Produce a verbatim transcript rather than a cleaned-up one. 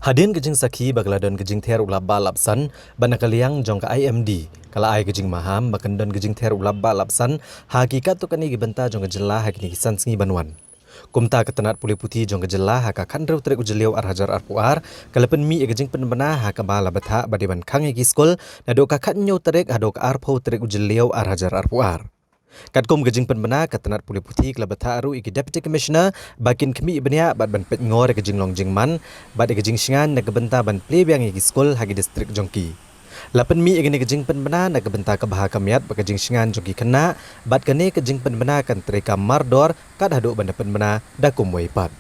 Hadien ka jingsakhi ba ka la don ka jingther u lap bah lap san, ba na ka liang jong ka I M D ka la ai ka jingmaham ba kan don ka jingther u lap bah lap san ha ki katto katne ki bynta jong ka jylla ha kine ki san sngi ban wan. Kumta ka tnat pule puthi jong ka jylla ha ka khathynriew tarik u Jylliew ar hajar arphew ar ka la pynmih ïa ka jingpynbna ha kaba la bthah ba dei ban khang ïa ki skul naduh ka khathynñiew tarik haduh ka arphew tarik u Jylliew ar hajar arphew ar. Katkum ka jingpynbna, ka tnat pule puthi ka la bthah ruh ïa ki Deputy Commissioner ba kin khmih bniah bad ban peit ngor ïa ka jinglong jingman bad ïa ka jingshngaiñ na ka bynta ban plie biang ïa ki skul ha ki district jong ki. La pynmih ïa kane ka jingpynbna na ka bynta ka bha ka miat bad ka jingshngaiñ jong ki khynnah, bad kane ka jingpynbna kan treikam mardor kat haduh ban da pynbna da kumwei pat.